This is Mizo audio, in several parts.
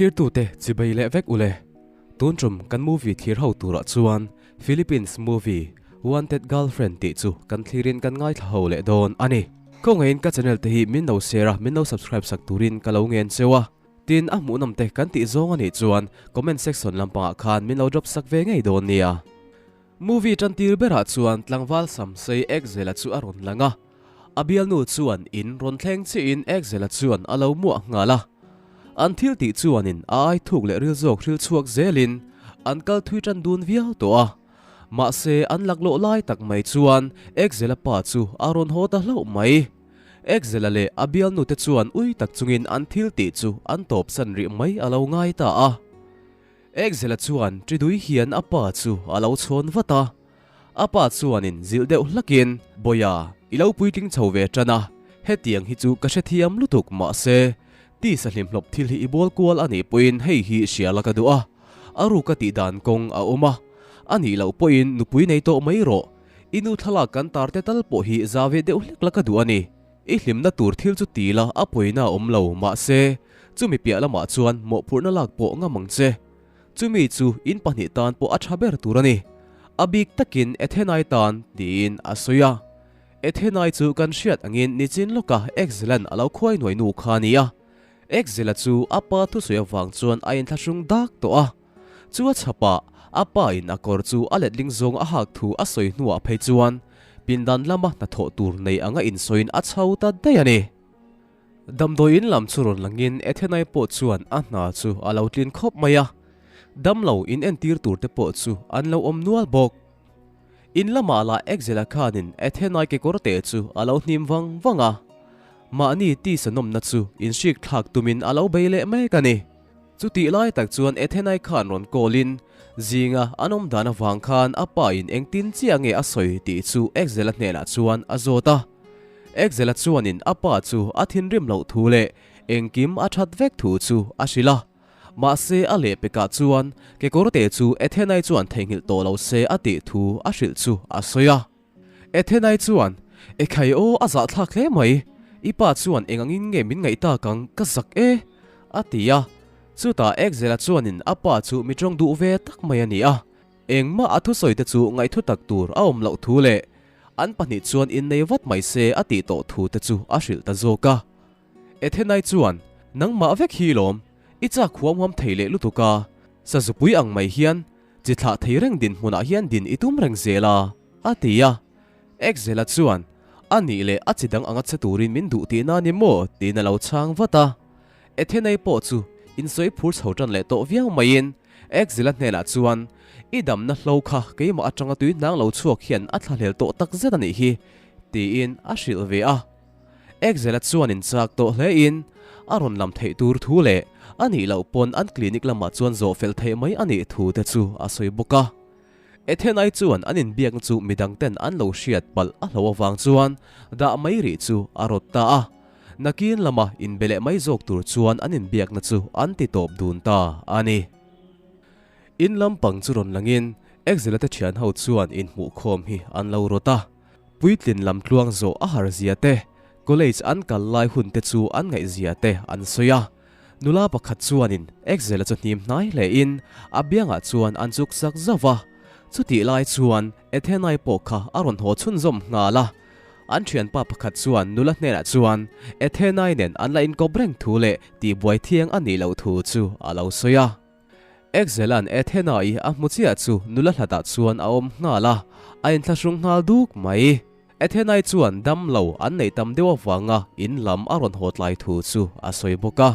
Thlirtute chibei leh vek ule. Tun tum kan movie thlir ho turah chuan Philippines movie Wanted Girlfriend tih chu kan thlirin kan ngaithla ho leh dawn a ni. Khawngaihin ka channel te hi min lo share a, min lo subscribe sak turin ka lo ngen cheu a. Tin, a hmuhnawm te kan tih zawng a nih chuan comment section lampangah khan min lo drop sak ve ngei dawn nia. Movie tantir berah chuan tlangval Samsei Ekzela chu a rawn lang a, a bialnu chuan in rawn thleng chiahin Ekzela chuan a lo muah nghal a. An thil tih chuanin a ai thuk leh ril zawk hril chhuak zelin an kal thui tan dun viau tawh a. Mahse an laklawh lai tak mai chuan Ekzela pa chu a rawn haw ta hlauh mai. Ekzela leh a bialnu te chuan ui tak chungin an thil tih chu an tawpsan rih mai a lo ngai ta a. Ekzela chuan ṭidui hian a pa chu a lo chhawn vat a. A pa chuanin zilh deuh hlakin, Bawia, i lo puitling chho ve ṭan a, hetiang hi chu ka hrethiam lutuk mahse, tisa hlimhlawp thil hi i bawl kual a nih pawhin hei hi hria la ka duh a, a ruka tih dan kawng a awm a, a nih loh pawhin nupui nei tawh mai rawh, i nu thlalak kan tar te tal pawh hi za ve deuh hlek la ka duh a ni. I hlimna tur thil chu ti la a pawina a awm lo, mahse, chumi piah lamah chuan mawhphurhna lak pawh ngam ang che. Chumi chu in pahnih tan pawh a tha ber tur a ni. A bik takin Ethenai tan tiin a sawi a. Ethenai chu kan hriat angin nichin lawka Exelan a lo khuai nuai nu kha a ni a. Exela chu a pa thusawi avang chuan a inthlahrung dak tawh a. Chu a chhapah a pa in a kawr chu a letling zawng a hak thu a sawi hnuah phei chuan pindan lama hnathawh tur nei anga insawiin a chho ta daih a ni. Damdawi in lam chu rawn langin Ethenai pawh chuan a hna chu a lo tlin khawp mai a, damlo in entir tur te pawh chu an lo awm nual bawk. In lamah lah Exela khanin Ethenai kekawr te chu a lo hnim vang vang a, mahni tisa nawmna chu inhrik thlak tumin a lo bei leh mek a ni. Chutih lai tak chuan Ethenai khan rawn call in, zinga an awm dan avang khan a pa in engtin chiah nge a sawi tih chu Exela hnenah chuan a zawt a. Exela chuanin a pa chu a thinrim loh thu leh engkim a that vek thu chu a hrilh a. Mahse a lehpekah chuan kekawrte chu Ethenai chuan theihnghilh tawh lo se a tih thu a hrilh chu a sawi a. Ethenai chuan, Ekhai aw, a zahthlak hle mai. I pa chuan eng angin nge min ngaih tak ang, ka zak e, a ti a. Chutah Ekzela chuanin a pa chu mi tawng duh ve tak mai a ni a. Engmah a thusawi te chu ngaihthu tak tur a awm loh thu leh an pahnih chuan innei vat mai se a tih tawh thu te chu a hrilh ta zawk a. Ethenai chuan, Nangmah vek hi lawm, i chak huam huam thei leh lutuk a, sazupui ang mai hian Chi thlah thei reng dinhmunah hian din i tum reng zel a, a ti a. Exela chuan, A nih leh a chi dang anga che turin min duh tihna a ni maw? tiin a lo chhang vat a. Ethenei pawh chu insawi phur chho tan leh tawh viau maiin Exela hnenah chuan, I damna hlo kha keimah atanga tui hnang lo chhuak hian a thlahlel tawh tak zet a nih hi, tiin a hrilh ve a. Exela chuan inchak tawh hlein a rawn lam theih tur thu leh a nih loh pawn an clinic lamah chuan zawh fel theih mai a nih thu te chu a sawi bawk a. Ethenai chuan an inbiakna chu midang ten an lo hriat palh a hlo avang chuan dah mai rih chu a rawt ta a. Nakin lama inbe leh mai zawk tur chuan an inbiakna chu an ti tawp dun ta a ni. In lampang chu rawn langin Exela te thian ho chuan inhmuhkhawm hi an lo rawt a. Puitlin lam tluang zawh a har zia te, college an kal lai hun te chu an ngaih zia te an sawi a. Nula pakhat chuanin Exel-a chu hnim hnai hle in a biangah chuan an chuk zak zauh va. Chutih lai chuan Ethenai pawh kha a rawn haw chhunzawm nghal a. An thianpa pakhat chuan nula hnenah chuan Ethenai nen an la inkawp reng thu leh tihbuai thiang a nih loh thu chu a lo sawi a. Exelan Athena-i a hmu chiah chu nula hlatah chuan a awm nghal a, a inthlahrung nghal duk mai. Athena-i chuan dam lo an neih tam deuh avanga in lam a rawn haw tlai thu chu a sawi bawk a.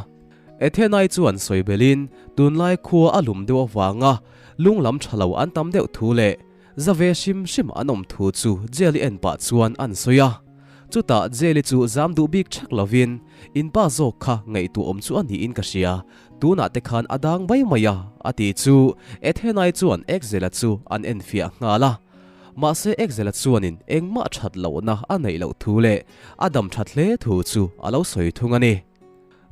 Athena-i chuan sawi belin tunlai khua a lum deuh avanga lung lam tha lo an tam deuh thu leh za ve hrim hrim an awm thu chu Jeli en pah chuan an sawi a. Chutah Jeli chu zam duh bik thak lovin, In pa zawk kha ngaihtuah awm chu a niin ka hria, Tunah te khan a dang mai mai a, a ti chu Ethenai chuan Exela chu an enfiah nghal a. Mahse Exela chuanin engmah that lohna a neih loh thu leh a dam that hle thu chu a lo sawi thung a ni.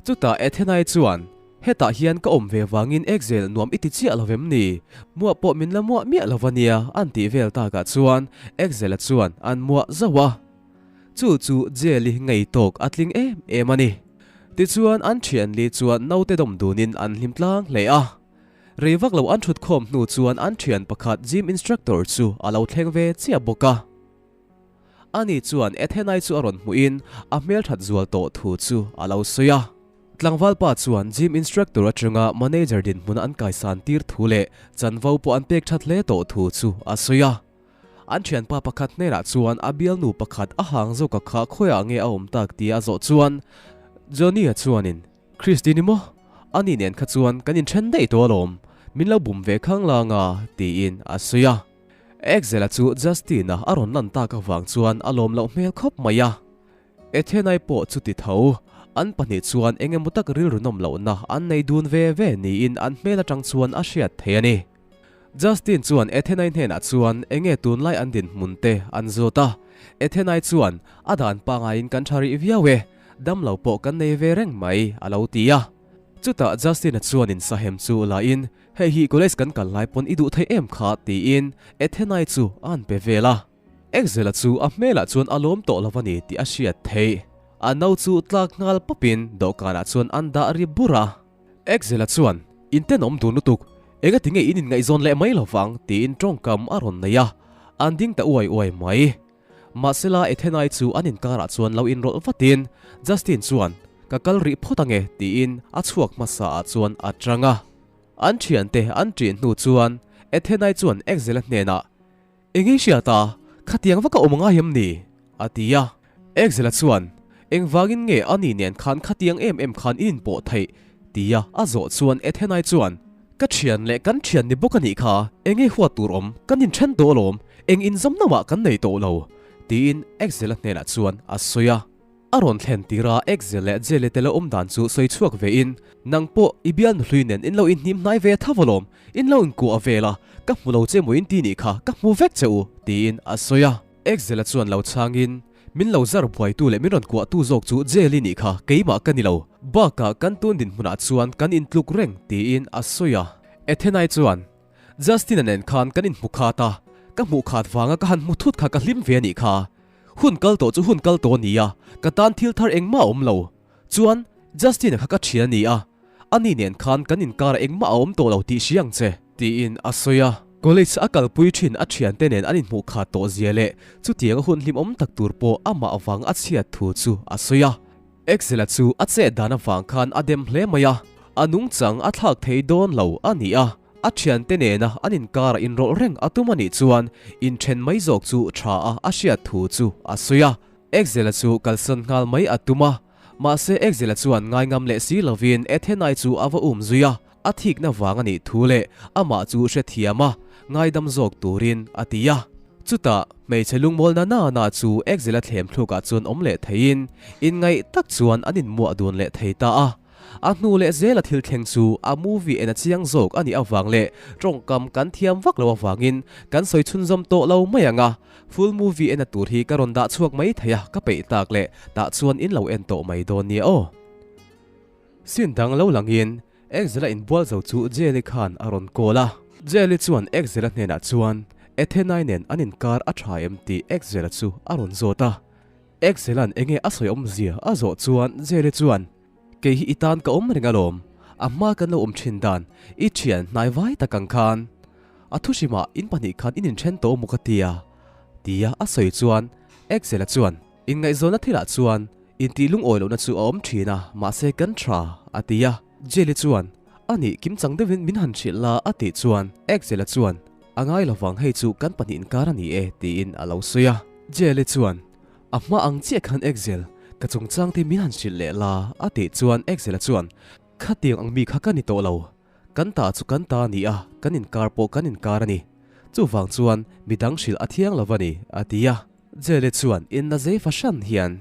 Chutah Ethenai chuan, Hetah hian ka awm ve vangin Exel nuam i ti chiah lo vem ni? Muah pawh min la muah miah lo va nia, an tih vel takah chuan Exela chuan an muah zauh a. Chu chu Jeli ngei tawk a tling em em a ni. Tichuan an thian li chuan naute dawm dunin an hlim tlang hle a. Rei vak lo an thut khawm hnu chuan an thian pakhat gym instructor chu a lo thleng ve chiah bawk a. Ani chuan Ethenai chu a rawn hmuhin a hmelthat zual tawh thu chu a lo sawi a. Tlangval pa chuan gym instructor atanga manager dinhmuna an kaisan tir thu leh chanvo pawh an pek that hle tawh thu chu a sawi a. An thianpa pakhat hnenah chuan a bialnu pakhat a hang zawka kha khawiah nge a awm tak tia a zawh chuan Johnny-a chuanin, Christy ni maw? Ani nen kha chuan kan inthen daih tawh alawm, min lo bum ve khang lang a, tiin a sawi a. Axel-a chu Justin-a a rawn lan tak avang chuan a lawm loh hmel khawp mai a. Ethenai pawh chu ti tho, an pahnih chuan eng emaw tak rilru nawm lohna an nei dun ve ve niin an hmel atang chuan a hriat thei a ni. Justin chuan Ethenai hnenah chuan enge tunlai an dinhmun te an zawt a, Ethenai chuan a dan pangaiin kan tha rih viau e, damlo pawh kan nei ve reng mai a lo ti a. Chutah Justin-a chuan insahem chu lain Hei hi college kan kal lai pawn i duh thei em kha tiin Ethenai chu a han pe vel a. Exela chu a hmelah chuan a lawm tawh lo a ni tih a hriat theih. A no chu tlak nghal pawpin dawhkanah chuan an dah ri bur a. Exela chuan, In tenawm dun lutuk, engati nge in inngaihzawn leh mai lovang tiin tawngkam a rawn nei a, an ding ta uai uai mai. Mahsela Ethenai chu an inkarah chuan lo inrawlh vatin Justin chuan, Ka kal rih phawt ange tiin a chhuak hmasa ah chuan a tang a. An thiante an ṭih hnu chuan Ethenai chuan Exela hnenah, Eng i hriat a, khatiang vak a awm ngai em ni? a ti a. Exela chuan, Engvangin nge ani nen khan khatiang em em khan in inpawh theih? tia a zawh chuan Ethenai chuan, Ka thian leh kan thian ni bawk a nih kha, eng nge huat tur awm, kan inthen tawh alawm, eng inzawmna mah kan nei tawh lo, tiin Exela hnenah chuan a sawi a. A rawn thlen tir a, Exel leh Jele te lo awm dan chu sawi chhuak ve in, Nang pawh i bialnu hlui nen in lo inhnim hnai ve tho alawm, in lo inkuah vel a, ka hmu lo che maw in ti nih kha, ka hmu vek che u, tiin a sawi a. Exela chuan lo chhang in, Min lo zar buaitu leh min rawn kuahtu zawk chu Jeli nih kha, keimah ka ni lo. Bakah kan tun dinhmunah chuan kan intluk reng, tiin a sawi a. Ethenai chuan, Justin-a nen khan kan inhmu khat a, ka hmuh khat vanga ka han hmu thut kha ka hlim ve a nih kha. Hun kal tawh chu hun kal tawh a ni a, ka tan thil thar engmah a awm lo. Chuan, Justin-a kha ka thian a ni a, ani nen khan kan inkarah engmah a awm tawh lo tih hria ang che, tiin a sawi a. College a kalpui thin a thiante nen an inhmuh khat tawh zia leh chutianga hun hlimawm tak tur pawh amah avang a chhiat thu chu a sawi a. Axel-a chu a chet dan avang khan a dem hle mai a, a nungchang a thlak thei dawn lo a ni a, a thiante nena an inkarah inrawlh reng a tum a nih chuan inthen mai zawk chu tha a a hriat thu chu a sawi a. Axel-a chu kalsan nghal mai a tum a, mahse Axel-a chuan ngaingam leh si lovin Ethenai chu a va um zui a, a thikna vang a nih thu leh amah chu hrethiam a, ngaidam zawk turin a ti a. Chutah, hmeichhe lungmawl na na na chu Axel-a thlem thlukah chuan awm leh theiin, inngaih tak chuan an inmuah dun leh thei ta a. A hnu leh zela thil thleng chu a movie en a chiang zawk a nih avang leh tawngkam kan thiam vak lo avangin kan sawi chhunzawm tawh lo mai ang a. Full movie en a tur hi ka rawn dah chhuak mai thei a, ka peih tak leh tah chuan in lo en tawh mai dawn nia aw. Scene dang lo langin Axel-a inbual zo chu Jelly khan a rawn call a. Jelly chuan Axel-a hnenah chuan Ethenai nen an inkar a tha em tih Axel-a chu a rawn zawt a. Axel-a'n enge a sawi awmzia a zawh chuan Jelly chuan, Kei hi i tan ka awm reng alawm, a hma kan lo awm thin dan i thian hnai vai tak ang khan. A thuhrimah in pahnih khan in inthen tawh maw ka tia? tia a sawi chuan Axel-a chuan, Inngaihzawnna thilah chuan intih lungawi lohna chu a awm thin a, mahse kan tha, a ti a. Jelly chuan, A nih, kimchang deuhin min han hrilh la, a tih chuan Axel-a chuan, A ngai lovang, hei chu kan pahnih inkar a ni e, tiin a lo sawi a. Jelly chuan, A hma ang chiah khan Axel, ka chungchang te min han hrilh leh la, a tih chuan Axel-a chuan, Khatiang ang mi kha ka ni tawh lo, Kan ta chu kan ta a ni a, kan inkar pawh kan inkar a ni. Chuvang chuan midang hrilh a thiang lo a ni, a ti a. Jele chuan inla zei fahran hian,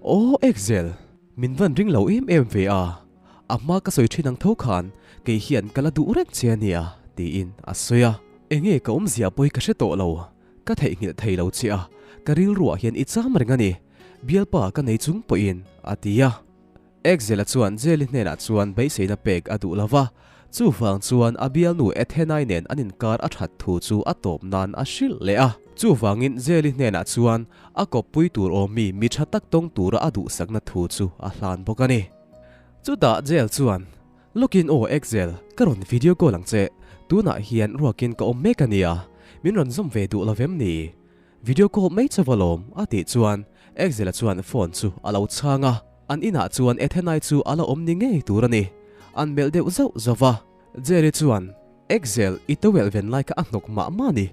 Aw Ekzel, min van ring lo em em ve a, a hma ka sawi thin ang tho khan kei hian ka la duh reng che a nia, tiin a sawi a. Enge ka awmzia pawi ka hre tawh lo, ka theihnghilh thei lo che a, ka rilruah hian i cham reng a ni, bialpa ka nei chung pawhin, a ti a. Exela chuan Jeli hnenah chuan beiseina pek a duh lo va, chuvang chuan a bialnu Ethenai nen an inkar a that thu chu a tawp nan a hrilh leh a. Chuvangin Jeli hnenah chuan a kawppui tur awmmi mi tha tak tawng tura a duhsakna thu chu a hlan bawk a ni. Chutah Jael chuan, Lawkin aw Axel, ka rawn video call ang che, tunah hian ruakin ka awm mek a nia, min rawn zawm ve duh lo vem ni? Video call mai chauh alawm a tih chuan Axel-a chuan phone chu a lo chhang a, an inah chuan Ethan-I chu a la awm ni ngei tur a ni, an melh deuh zauh zauh va. Jerry chuan, Axel, i towel ven lai kha a hnawk mah mah a ni,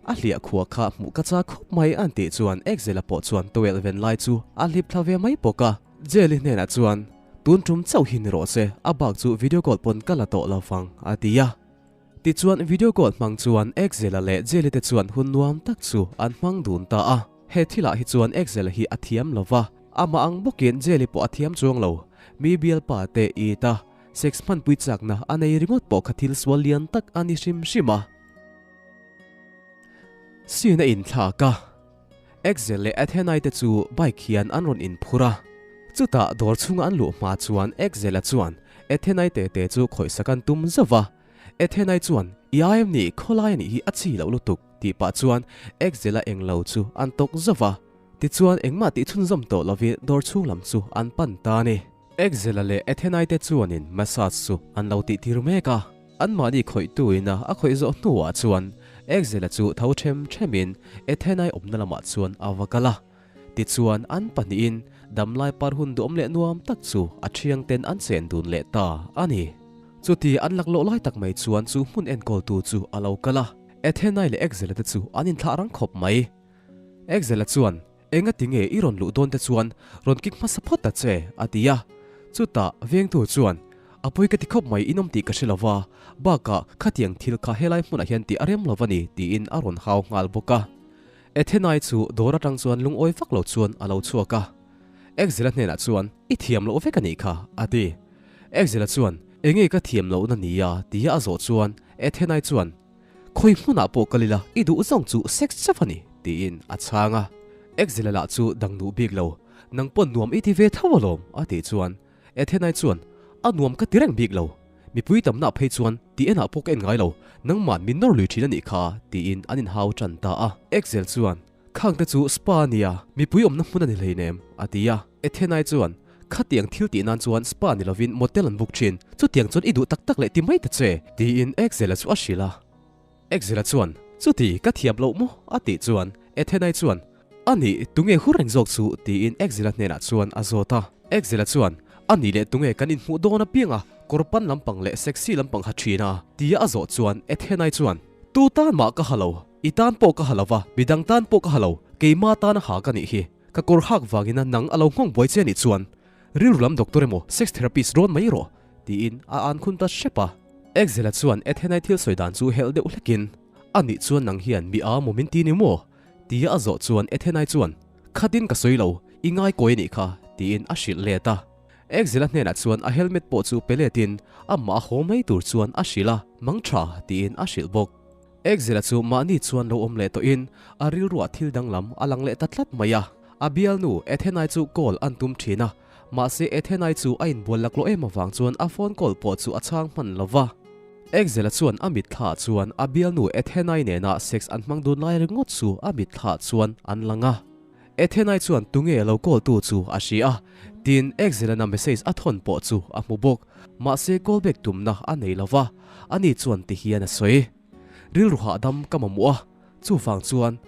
a hliah khua kha hmuh ka chak khawp mai an tih chuan Axel-a pawh chuan towel ven lai chu a hlip thla ve mai bawk a. Jelly hnenah chuan, Tun tum chauh hi ni rawh se, a bak chu video call pawn ka la tawh lo vang, a ti a. Tichuan video call hmang chuan Axel-a leh Jelly te chuan hun nuam tak chu an hmang dun ta a. He thilah hi chuan Axel-a hi a thiam lo va, amah ang bawkin Jelly pawh a thiam chuang lo. Mi bialpa te it a, sex hmanpui chakna a nei ringawt pawh kha thil sual lian tak a ni hrim hrim a. Scene a inthlak a. Axel leh Athenai te chu bike hian an rawn inphur a. Chutah dawr chhunga an luh hma chuan Axel-a chuan Athenai te te chu khawihsak an tum zauh va. Athenai chuan, I ai em ni, khawlai a nih hi a chi loh lutuk, tih pah chuan Axel-a englo chu an tawk zauh va. Tichuan engmah tih chhunzawm tawh lovin dawr chhung lam chu an pan ta a ni. Axel-a leh Athenai te chuanin massage chu an lo tih tir mek a. Anmahni khawihtu ina a khawih zawh hnuah chuan Axel-a chu tho them themin Athenai awmna lamah chuan a va kal a. Tichuan an pahnihin damlai par hun duhawm leh nuam tak chu a thiangten an chen dun leh ta a ni. Chuti an laklawh lai tak mai chuan chu hmun enkawltu chu a lo kal a, Athenai leh Axel-a te chu an inthlah rang khawp mai. Axel-a chuan Enga tinge i rawn luh dawn te chuan rawn kik hmasa phawt ta che, a ti a. Chutah vengtu chuan, A pawi ka ti khawp mai inawm tih ka hre lo va, bakah khatiang thil kha helai hmunah hian tih a rem lo va ni, tiin a rawn hau nghal bawk a. Athenai chu dawr atang chuan lungawi vak lo chuan a lo chhuak a. Exela hnenah chuan, I thiam loh vek a nih kha, a ti. Exela chuan, Enge ka thiam lohna nia? tia a zawh chuan Athenai chuan, Khawi hmunah pawh kal ila i duh zawng chu sex chauh a ni, tiin a chhang a. Exela lah chu dang duh bik lo, Nang pawn nuam i ti ve tho alawm, a tih chuan Athenai chuan, A nuam ka ti reng bik lo, mipui tamna phei chuan ti enah pawh ka en ngai lo, nangman min nawr lui thin a nih kha, tiin an inhau tan ta a. Exel chuan, Khang te chu spa a nia, mipui awmna hmun a ni hleinem, a ti a. Athenai chuan, Khatiang thil tih nan chuan spa ni lovin motel an book thin, chutiang chuan i duh tak tak leh ti mai ta che, tiin Exela chu a hrilh a. Exela chuan, Chuti, ka thiam loh maw? a tih chuan Athenai chuan, A nih, tunge hur reng zawk chu? tiin Exela hnenah chuan a zawt a. Exela chuan, A nih leh tunge kan inhmuh dawn apiang a, kawr pan lampang leh sexy lampang ha thin a? tia a zawh chuan Athenai chuan, Tu tan mah ka ha lo, i tan pawh ka ha lo va, midang tan pawh ka ha lo, keima tana ha ka nih hi. Ka kawr hak vangin a nang a lo nghawng buai che anih chuan rilru lam doctor emaw sex therapist rawn mai rawh tiin a an khun ta hrep a. Exela chuan Athenai thil sawi dan chu helh deuh hlekin a nih chuan nang hian mi a maw min ti ni maw? tia a zawh chuan Athenai chuan Khatin ka sawi lo, i ngai kawi anih kha tiin a hrilh let a. Exela hnenah chuan a helmet pawh chu pe letin amah a haw mai tur chuan a hrilh a, mang tha tiin a hrilh bawk. Exela chu mahni chuan lo awm leh tawhin a rilruah thil danglam a lang leh ta tlat mai a. A bialnu Athenai chu call an tum thin a, mahse Athenai chu a inbual laklawh em avang chuan a phone call pawh chu a chhang hman lo va. Exela chuan a mitthla chuan a bialnu Athenai nena sex an hmang dun lai ringawt chu a mitthla chuan an lang a. Athenai chuan tunge lo call tu chu a hria a, tin Exelana message a thawn pawh chu a hmu bawk. Mahse call back tumna a nei lo va, ani chuan ti hian a sawi. Rilru hahdam ka mamawh a, chuvang chuan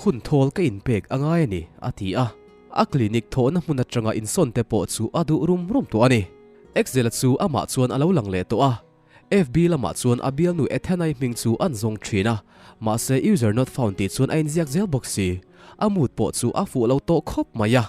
hun thawl ka inpek a ngai a ni, a ti a. A clinic thawhna hmun atanga insawn te pawh chu a duh rum rum tawh a ni. Exela chu amah chuan a lo lang leh tawh a, FB lamah chuan a bialnu Ethanai hming chu an zawng thin a, mahse user not found tih chuan a inziak zel bawk si. A mood pawh chu a fuh lo tawh khawp mai a.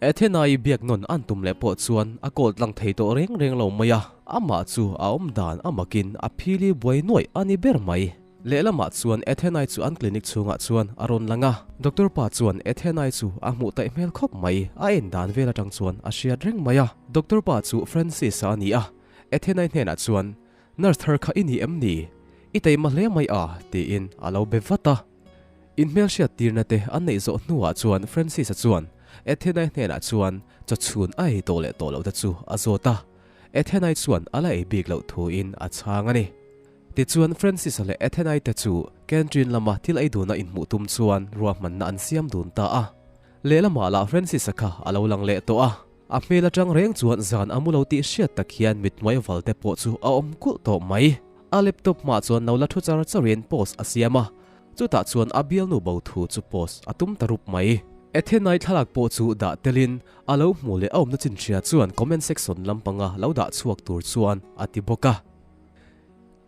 Ethanai biak nawn an tum leh pawh chuan a call tlang thei tawh reng reng lo mai a, amah chu a awm dan a makin a phili buai nuaih a ni ber mai. Lehlamah chuan Ethanai chu an clinic chhungah chuan a rawn lang a, doctor pa chuan Ethanai chu a hmuh taih hmel khawp mai, a en dan vel atang chuan a hriat reng mai a. Doctor pa chu Francis-a a ni a, Athenai hnenah chuan, Nurse thar kha i ni em ni? I taima hle mai a, tiin a lo be vat a. Inhmelhriat tirna te an neih zawh hnuah chuan Francis-a chuan Athenai hnenah chuan chawchhun a ei tawh leh tawh loh te chu a zawt a. Athenai chuan a la ei bik loh thuin a chhang a ni. Tichuan Francis-a leh Athenai te chu canteen lama thil ei duna inhmuh tum chuan ruahmanna an siam dun ta a. Lehlamah lah Francis-a kha a lo lang leh tawh a. A hmel atang reng chuan zan a mu lo tih hriat tak hian mithmuai val te pawh chu a awm kulh tawh mai. A laptop hmaah chuan lo la thu char charin post a siam a, chutah chuan a bialnu bo thu chu post a tum ta rup mai. Athenai thlalak pawh chu dah telin a lo hmu leh a awmna chin hria chuan comment section lampanga lo dah chhuak tur chuan a ti bawk a.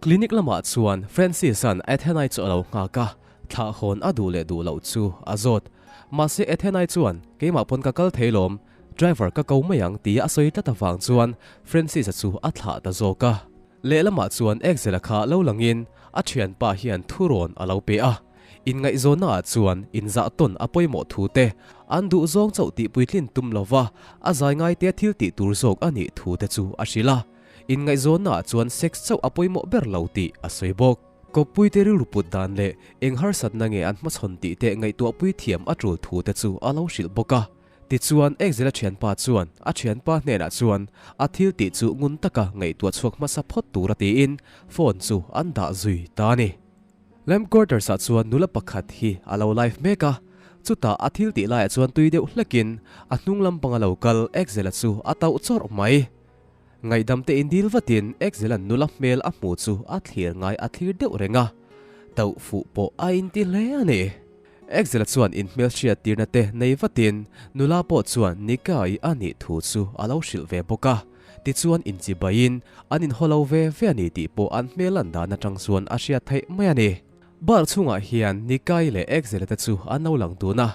Clinic lamah chuan Francis-a'n Athenai chu a lo nghak a, thlah hawn a duh leh duh loh chu a zawt. Mahse Athenai chuan, Keimah pawn ka kal thei lawm, driver ka ko mai ang tia a sawi tlat avang chuan Francis-a chu a thlah ta zawk a. Lehlamah chuan Axel-a kha lo langin a thianpa hian thurawn a lo pe a, inngaihzawnnaah chuan inzah tawn a pawimawh thu te, an duh zawng chauh tihpuitlin tum lova a zai ngaitea thil tih tur zawk a nih thu te chu a hrilh a. Inngaihzawnnaah chuan sex chauh a pawimawh ber lo tih a sawi bawk. Kawppuite rilru put dan leh eng harsatna nge an hmachhawn tih te ngaihtuahpui thiam a tul thu te chu a lo hrilh bawk a. Tichuan, Exela thianpa chuan a thianpa hnenah chuan a thil tih chu ngun taka ngaihtuah chhuak hmasa phawt tura tiin phone chu an dah zui ta a ni. Lamp Quarters ah chuan nula pakhat hi a lo live mek a, chutah a thil tih laiah chuan tui deuh hlekin a hnung lampanga lo kal Exela chu a tauh chawrh mai. Ngaihdam te in dil vatin Exelan nula hmel a hmu chu a thlir ngai a thlir deuh reng a, tauh fuh pawh a inti hle a ni. Exela chuan in hmel hriat tirna te nei vatin nula pawh chuan Nikai a nih thu chu a lo hrilh ve bawk a, tichuan inchibaiin an inhaw lo ve ve a ni tih pawh an hmel lan dan atang chuan a hriat theih mai a ni. Bar chhungah hian Nikai leh Exela te chu an lo lang dun a,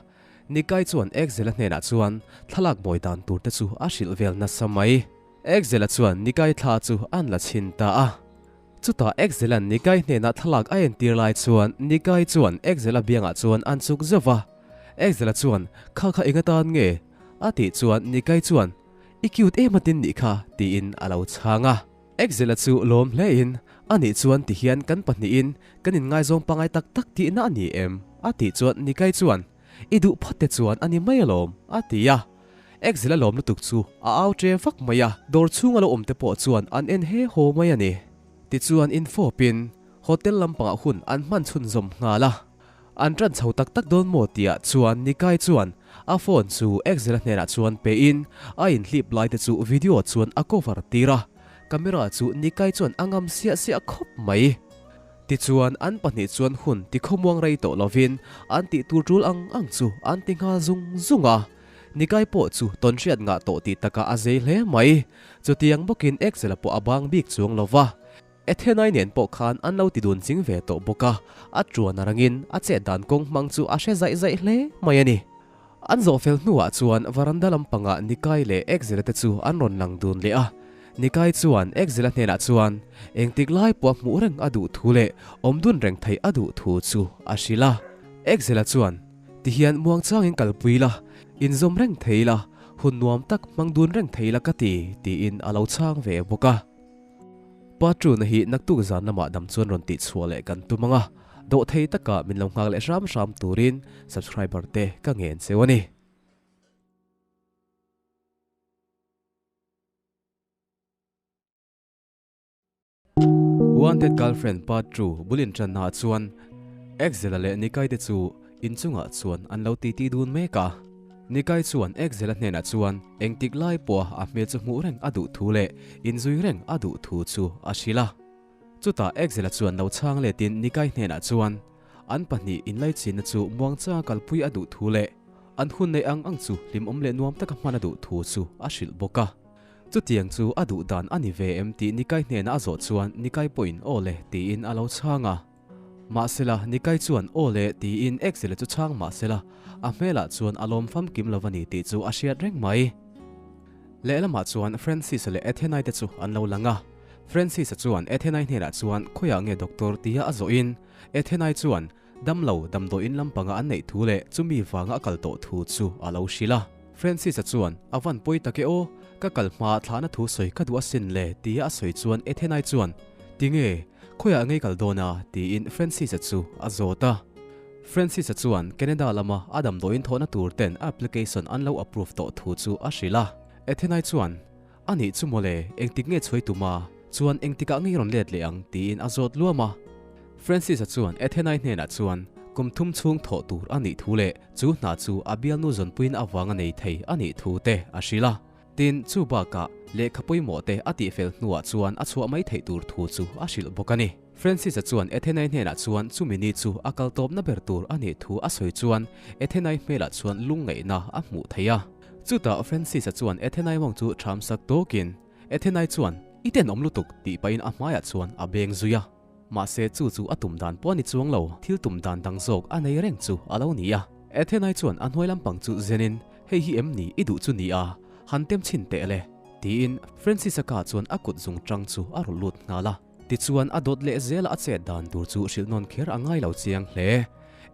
Nikai chuan Exela hnenah chuan thlalak mawi dan tur te chu a hrilh vel nasa mai. Exela chuan Nikai thla chu an la chhin ta a. Chutah Exela'n Nikai hnenah thlalak a entir lai chuan Nikai chuan Exela biangah chuan an chuk zeuh va. Exela chuan, Kha kha eng atan nge? a tih chuan Nikai chuan, I cute em atin nih kha, tiin a lo chhang a. Exela chu lawm hlein, Anih chuan tihian kan pahnihin kan inngaizawng pangai tak tak tihna a ni em? a tih chuan Nikai chuan, I duh phawt te chuan a ni mai alawm, a ti a. Exela lawm lutuk chu a au ṭe vak mai a, dawr chhunga lo awm te pawh chuan an en he haw mai a ni. Tichuan infawpin hotel lampangah hun an hman chhunzawm nghal a. An ṭan chho tak tak dawn maw tihah chuan Nikai chuan a phone chu Axel-a hnenah chuan pein a inhlip lai te chu video chuan a cover tir a, camera chu Nikai chuan a ngam siah siah khawp mai. Tichuan an pahnih chuan hun tikhawmuang rei tawh lovin an tih tur ṭul ang ang chu an ti nghal zung zung a, Nikai pawh chu tawnhriat ngah tawh tih takah a zei hle mai. Chutiang bawkin Axel-a pawh a bang bik chuang lo va. Athenai nen pawh khan an lo ti dun ching ve tawh bawk a, a tuan a rangin a chet dan kawng hmang chu a hre zaih zaih hle mai a ni. An zawh fel hnuah chuan varanda lampangah Nikai leh Exela te chu an rawn lang dun leh a. Nikai chuan Exela hnenah chuan engtik lai pawh hmuh reng a duh thu leh awm dun reng theih a duh thu chu a hrilh a. Exela chuan, Tihian muangchangin kalpui la, inzawm reng thei la, hun nuam tak hmang dun reng thei la ka ti, tiin a lo chhang ve bawk a. Patruna hi naktuk zan lamah dam chuan rawn tih chhuah leh kan tum ang a, dawhthei taka min lo nghak leh hram hram turin subscriber te ka ngen cheu a ni. Wanted Girlfriend Part 2 bul intrannaah chuan Axel-a leh Nikai te chu inchungah chuan an lo titi dun mek a. Nikai chuan Axel-a hnenah chuan engtik lai pawha a hmel chu hmuh reng a duh thu leh inzui reng a duh thu chu a hrilh a. Chutah Axel-a chuan lo chhang letin Nikai hnenah chuan an pahnih inlaichinna chu muangchanga kalpui a duh thu leh an hun neih ang ang chu hlimawm leh nuam taka hman a duh thu chu a hrilh bawk a. Chutiang chu a duh dan a ni ve em tih Nikai hnenah a zawh chuan Nikai pawhin aw le tiin a lo chhang a. Mahsela, Nikai chuan aw le tiin Exela chu chhang mahsela, a hmelah chuan a lawm famkim lo a ni tih chu a hriat reng mai. Lehlamah chuan Francis-a leh Athenai te chu an lo lang a. Francis-a chuan Athenai hnenah chuan khawiah nge doctor tia a zawhin, Athenai chuan damlo damdawiin lampanga an neih thu leh chumi vanga a kal tawh thu chu a lo hrilh a. Francis-a chuan, A van pawi tak e aw, ka kal hma thlahna thu sawi ka duh asin le, tia a sawi chuan Athenai chuan, Tinge, khawiah ngei kal dawn a? tiin Francis-a chu a zawt a. Francis-a chuan Canada lama a damdawiin thawhna tur ten a application an lo approve tawh thu chu a hrilh a. Athenai chuan, A nih chu mawle, engtik nge chhuai tum a? Chuan engtikah ngei rawn let leh ang? tiin a zawt luam a. Francis-a chuan Athenai hnenah chuan kum thum chhung thawh tur a nih thu leh chu hna chu a bialnu zawnpuiin avanga nei thei a nih thu te a hrilh a. Tin, chu bakah lehkha pawimawh te a tihfel hnuah chuan a chhuah mai theih tur thu chu a hrilh bawk a ni. Francis-a chuan Ethenai hnenah chuan chumi ni chu a kal tawpna ber tur a nih thu a sawi chuan Ethenai hmelah chuan lungngaihna a hmuh theih a. Chutah Francis-a chuan Ethenai mawng chu ṭhamsak tawkin Ethenai chuan, I tenawm lutuk, tih pahin a hmaiah chuan a beng zui a. Mahse chu chu a tum dan pawh a ni chuang lo, thil tum dan dang zawk a nei reng chu a lo ni a. Ethenai chuan a hnuai lampang chu zenin, Hei hi em ni i duh chu ni a, han tem chhin teh le, tiin Francis-a ka chuan a kut zung ṭang chu a rawlh lut nghal a. Tichuan a dawt leh zela a chet dan tur chu hrilh nawn kher a ngai lo chiang hle.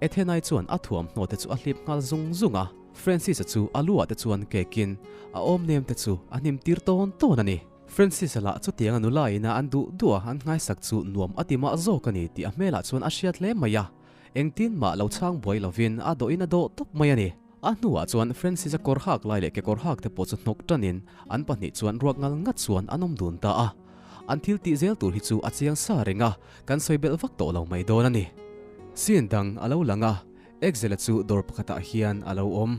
Ethenai chuan a thuamhnaw te chu a hlip nghal zung zung a, Francis-a chu a lu ah te chuan kekin a awm nem te chu a hnim tir tawn tawn a ni. Francis-a lah chutiang a nula ina an duh duh a an nghaisak chu nuam a ti mah zawk a ni tih a hmelah chuan a hriat hle mai a, engtin mah lo chhang buai lovin a dawhin a dawh tawp mai a ni. A hnuah chuan Francis-a kawr hak lai leh kekawr hak te pawh chu hnawk tanin an pahnih chuan ruak ngal ngat chuan an awm dun ta a. An thil tih zel tur hi chu a chiang sa reng a, kan sawi belh vak tawh lo mai dawn a ni. Scene dang a lo lang a, Axel-a chu dawr pakhatah hian a lo awm.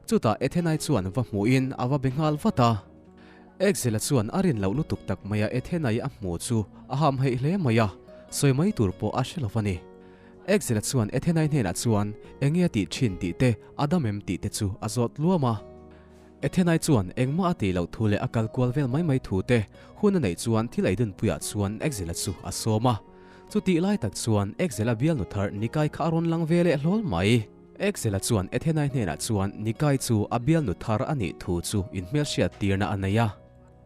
Chutah Ethenai chuan va hmuhin a va be nghal vat a. Axel-a chuan a rin loh lutuk tak maia Ethenai a hmu chu a hamhaih hle mai a, sawi mai tur pawh a hre lo va ni. Axel-a chuan Ethenai hnenah chuan enge a tih thin tih te, a dam em tih te chu a zawt luam a. Ethenai chuan engmah a tih loh thu leh a kal kual vel mai mai thu te hun a neih chuan thil ei dunpuiah chuan Axel-a chu a sawm a. Chutih lai tak chuan Axel-a bialnu thar Nikai kha a rawn lang ve leh hlawl mai. Axel-a chuan Ethenai hnenah chuan Nikai chu a bialnu thar a nih thu chu inhmelhriat tirna a nei a.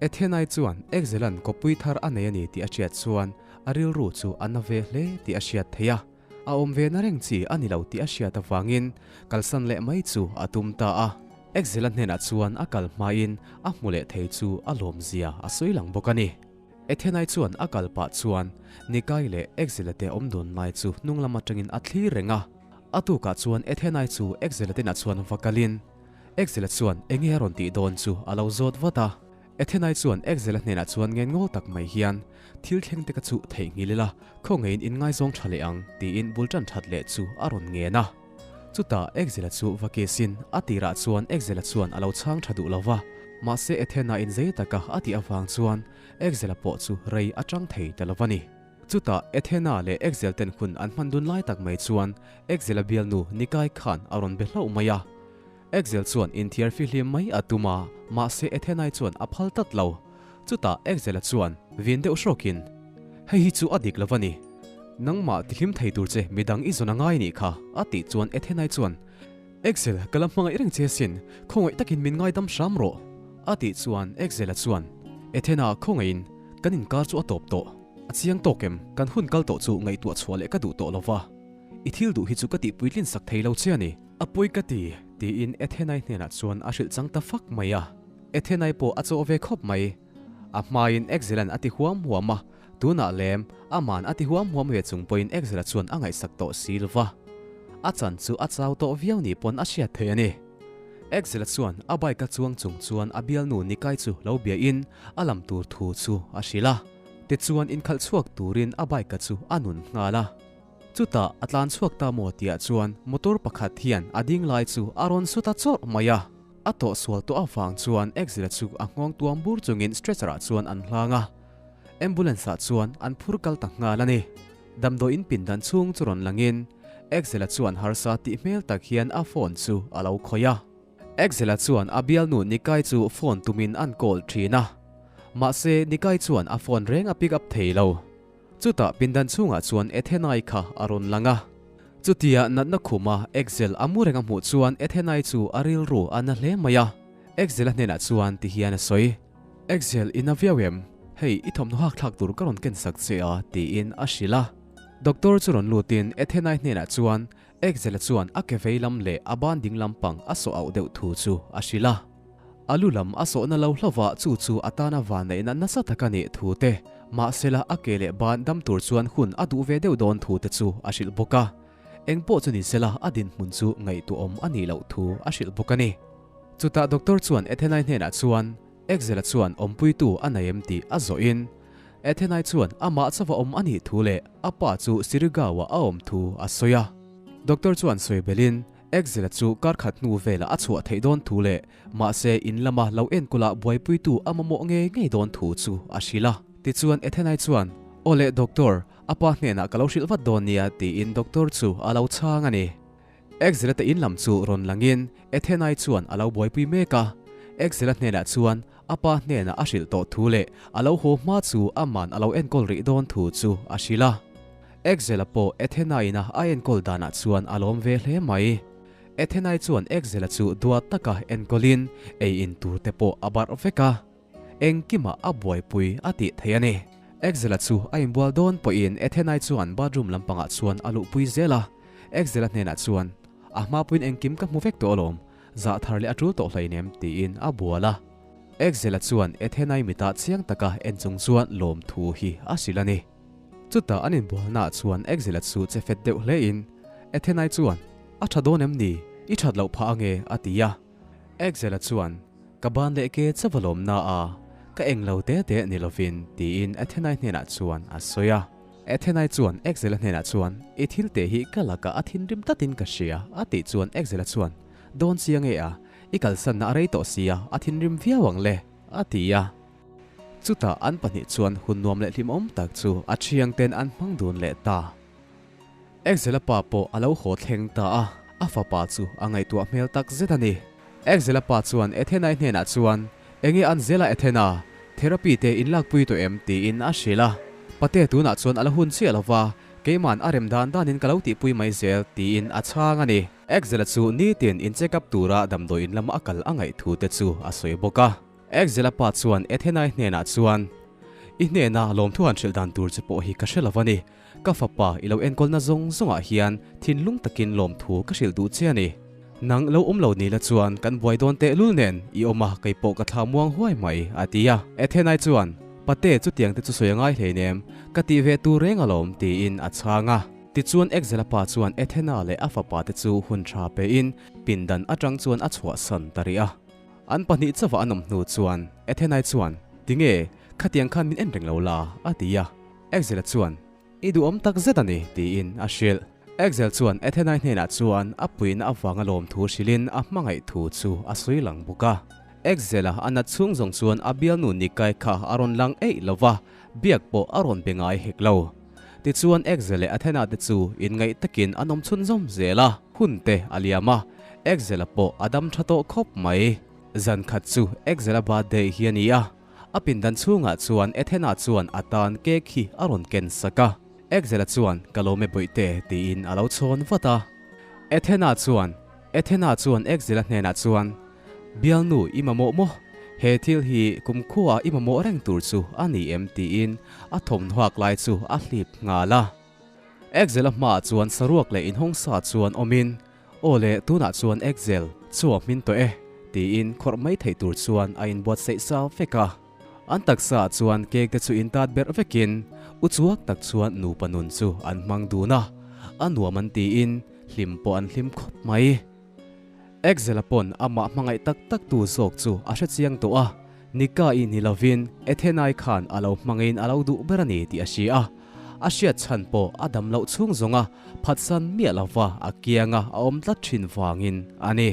Ethenai chuan Axel-a'n kawppui thar a nei a ni tih a hriat chuan a rilru chu a na ve hle tih a hriat theih a. A awm ve na reng chi a ni lo tih a hriat avangin kalsan leh mai chu a tum ta a. Axel-a hnenah chuan a kal hmain a hmu leh thei chu a lawmzia a sawi lang bawk a ni. Ethenai chuan a kal pah chuan Nikai leh Axel-a te awm dun lai chu hnung lam atangin a thlir reng a. A tukah chuan Ethenai chu Axel-a te inah chuan va kalin Axel-a chuan enge a rawn tih dawn chu a lo zawt vat a. Ethenai chuan Axel-a hnenah chuan ngen ngawl tak mai hian, Thil thleng te ka chuh theihnghilh ila, khawngaih in inngaizawng tha leh ang, tiin bul tan that leh chu a rawn ngen a. Chutah Axel-a chu va kiss-in a tirah chuan Axel-a chuan a lo chhang tha duh lo va, mahse Ethena in zei taka a tih avang chuan Axel-a pawh chu rei a tang thei ta lo va ni. Chutah Ethena leh Axel ten hun an hman dun lai tak mai chuan Axel-a bialnu Nikai khan a rawn be hlauh mai a. Axel chuan inthiar fihlim mai a tum a, mahse Ethenai chuan a phal tlat lo. Chutah Axel-a chuan vin deuh hrawkin, Hei hi chu a dik lo va ni. Nangmah tihlim thei tur che midang i zawn a ngai nih kha, a tih chuan Ethenai chuan, Axel, ka la hmangaih reng che sin, khawngaih takin min ngaidam hram rawh, a tih chuan Axel-a chuan, Ethena, khawngaihin, kan inkar chu a tawp tawh. A chiang tawk em? Kan hun kal tawh chu ngaihtuah chhuah leh ka duh tawh lo va. I thil duh hi chu ka tih puitlin sak thei lo che a ni. A pawi ka ti, tiin Ethenai hnenah chuan a hrilh chang ta fak mai a. Ethenai pawh a chawh ve khawp mai. A hmain Exelan a ti huam huam a, tunah lem, aman a ti huam huam ve chung pawhin Exela chuan a ngaihsak tawh si lo va. A chan chu a chau tawh viau ni pawn a hriat theih a ni. Exela chuan a bike a chuang chung chuan a bialnu Nikai chu lo biain a lam tur thu chu a hrilh a. Tichuan inkhalh chhuak turin a bike-a chu a nun nghal a. Chutah a tlan chhuak ta maw tihah chuan motor pakhat hian a ding lai chu a rawn su ta chawrh mai a. A tawh sual tawh avang chuan Axel-a chu a nghawng tuam bur chungin stretcher-ah chuan an hlang a. Ambulance-ah chuan an phur kal ta nghal a ni. Damdawiin pindan chhung chu rawn langin Axel-a chuan harsa tih hmel tak hian a phone chu a lo khawih a. Axel-a chuan a bialnu Nikai chu phone tumin an call thin a. Mahse Nikai chuan a phone reng a pick up thei lo. Chutah pindan chhungah chuan Ethenai kha a rawn lang a. Chutia natna khuma Axel a mu reng a hmuh chuan Ethenai chu a rilru a na hle mai a. Axel-a hnenah chuan ti hian a sawi, Axel, i na viau em? Hei, i thawmhnaw hak thlak tur ka rawn ken sak che a, tiin a hrilh a. Doctor chu rawn lutin Ethenai hnenah chuan Axel-a chuan a ke vei lam leh a ban ding lampang a sawh auh deuh thu chu a hrilh a. A lu lam a sawhna lo hlauh a, chu chu a tana vanneihna nasa tak a nih thu te, mahsela a ke leh ban dam tur chuan hun a duh ve deuh dawn thu te chu a hrilh bawk a. Eng pawh chu ni sela a dinhmun chu ngaihtuahawm a nih loh thu a hrilh bawk a ni. Chutah doctor chuan Ethenai hnenah chuan Axel-a chuan awmpuitu a nei em tih a zawhin Ethenai chuan amah chauha awm a nih thu leh a pa chu Sirigawa a awm thu a sawi a. Doctor chuan sawi belhin. Axel-a chu kar khat hnu velah a chhuah theih dawn thu leh mahse in lama lo enkawla buaipuitu a mamawh ngei ngei dawn thu chu a hrilh a. Tichuan Ethan-i chuan, Aw le Doctor, a pa hnenah ka lo hrilh vat dawn nia tiin Doctor chu a lo chhang a ni. Axel-a te in lam chu rawn langin Ethan-i chuan a lo buaipui mek a. Axel-a hnenah chuan a pa hnenah a hrilh tawh thu leh a lo haw hma chu aman a lo enkawl rih dawn thu chu a hrilh a. Axel-a pawh Ethena-ina a enkawl danah chuan a lawm ve hle mai. Ethena-i chuan Axel-a chu duat taka enkawlin ei in tur te pawh a barh vek a, engkimah a buaipui a tih thei a ni. Axel-a chu a inbual dawn pawhin Ethena-i chuan bathroom lampangah chuan a luhpui zel a, Axel-a hnenah chuan, A hma puiin engkim ka hmu vek tawh alawm, zah thar leh a tul tawh hleinem tiin a bual a. Axel-a chuan Ethena-i mitah chiang taka en chung chuan lawmthu hi a hrilh a ni. Chutah an inbualnaah chuan Axel-a chu che fet deuh hlein Ethenai chuan, A tha dawn em ni? I that loh phah ange, a ti a. Axel-a chuan, Ka ban leh ke chauh a lawmna a, ka eng lo te te ni lovin, tiin Ethenai hnenah chuan a sawi a. Ethenai chuan Axel-a hnenah chuan, I thil te hi ka lakah a thinrim tlatin ka hria, a tih chuan Axel-a chuan, Dawn chiang e a, i kalsanna a rei tawh sia, a thinrim viau ang le, a ti a. Chutah an pahnih chuan hun nuam leh hlimawm tak chu a thiangten an hmang dun leh ta. Axel-a pa pawh a lo haw thleng ta a, a fapa chu a ngaihtuah hmel tak zet a ni. Axel-a pa chuan Ethena-i hnenah chuan, Enge an zela Ethena, therapy te in lakpui tawh em? tiin a hrilh a. Pate tunah chuan a la hun chiah lo va, keiman a rem dan danin ka lo tihpui mai zel, tiin a chhang a ni. Axel-a chu nitin in check up tura damdawi in lama a kal a ngaih thu te chu a sawi bawk a. Axel-a pa chuan Ethenai hnenah chuan, I hnena lawmthu han hrilh dan tur che pawh hi ka hre lo a ni. Ka fapa i lo enkawlna zawng zawngah hian thinlung takin lawmthu ka hrilh duh che a ni. Nang lo awm lo ni la chuan kan buai dawn tehlul nen i awm a, kei pawh ka thla muang huai mai, a ti a. Ethenai chuan, Pate chutiang te chu sawi a ngai hleinem, ka tih ve tur reng alawm, tiin a chhang a. Tichuan Axel-a pa chuan Ethena leh a fapa te chu hun tha pein pindan atang chuan a chhuahsan ta rih a. An pahnih chauha an awm hnu chuan Ethenai chuan, Tinge, khatiang khan min en reng lo la, a ti a. Axel-a chuan, I duhawm tak zet a ni, tiin a hrilh. Axel chuan Ethenai hnenah chuan a puihna avanga lawmthu hrilhin a hmangaih thu chu a sawi lang bawk a. Axel-a a nat chhung zawng chuan a bialnu Nikai kha a rawn lang eih lo va, biak pawh a rawn be ngai hek lo. Tichuan Axel leh Athena te chu inngaih takin an awm chhunzawm zel a, hun te a liam a, Axel-a pawh a dam tha tawh khawp mai. Zan khat chu Axel-a birthday hi a ni a, a pindan chhungah chuan Athena chuan a tan cake hi a rawn ken sak a. Axel-a chuan Ka lawm e bawihte tiin a lo chhawn vat a. Athena chuan Athena chuan Axel-a hnenah chuan Bialnu i mamawh maw? He thil hi kumkhua i mamawh reng tur chu a ni em? tiin a thawmhnuak lai chu a hlip nghal a. Axel-a hmaah chuan saruak leh inhawng sa chuan awmin, Aw le, tunah chuan Axel, chu a hmin tawh e, tiin khawrh mai theih tur chuan a inbuatsaih sa vek a. An taksaah chuan cake te chu intat berh vekin uchuak tak chuan nupa nun chu an hmang dun a, a nuam an tiin hlim pawh an hlim khawp mai. Axel-a pawn amah hmangaih tak tak tu zawk chu a hre chiang tawh a, Nika-i ni lovin Ethenai khan a lo hmangin a lo duh ber a ni tih a hria a. A hriat chhan pawh a dam loh chhung zawnga phatsan miah lova a kianga a awm tlat thin vangin a ni.